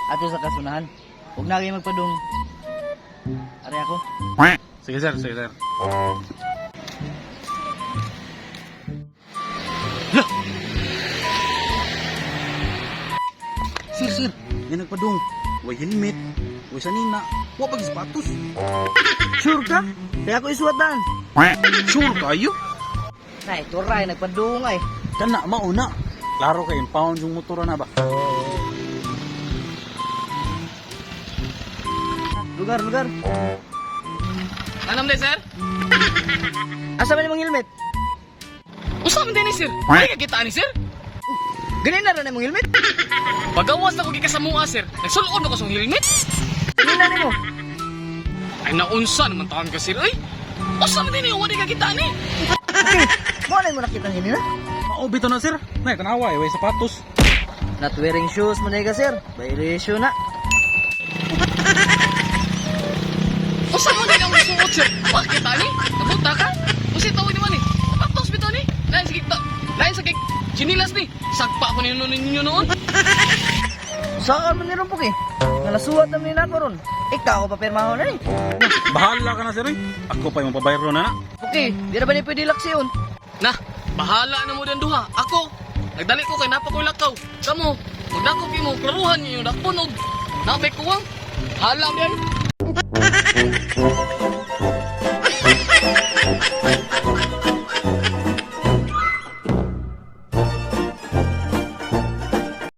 Ato sa kasunahan. Huwag na kayo magpadung. Are ako. Sige sir, sige sir. Sir, sir, may nagpadung. Way helmet, way sanina, wa pag sapatos. Sure ka? Kaya ako isuwatan. Sure kayo? Ay, turay, nagpadung ay. Kana mauna. Klaro kay impound yung motor na ba? Lugar, lugar. Anam day, sir? Asa man imong helmet? Usa man din ni sir. Ay kakita ni sir. Ganin na rin imong helmet. Pagawas na ko gikasamua sir. Nagsulod na ko sa helmet. Ganin na nimo. Ay naunsa naman taon ka sir. Ay. Usa man din ni wala kakita ni. Okay, mo na mo nakita ang na. Mao bito na sir. Nay tanawa eh, way sapatos. Not wearing shoes mo na ka, sir. Violation na. Usa man din ang suot sir. Bakit ani? Nabuta ka? Usa tawag ni man ni. Patos bitaw ni. Lain sa kik lain sa kik chinilas ni. Sagpa ko ninyo ninyo noon. Saan man niron po kay? Nalasuwat naman nila ako ron. Ikaw ako papirmahon na eh. Bahala ka na sir eh. Ako pa yung mapabayro na na. Okay, di na ba ni pwede laksiyon? Na, bahala na mo dan duha. Ako, nagdali ko kay napa ko'y lakaw. Kamo, magdakop imo, klaruhan ninyo, dakpon og nabay kuwang. Hala mo yan.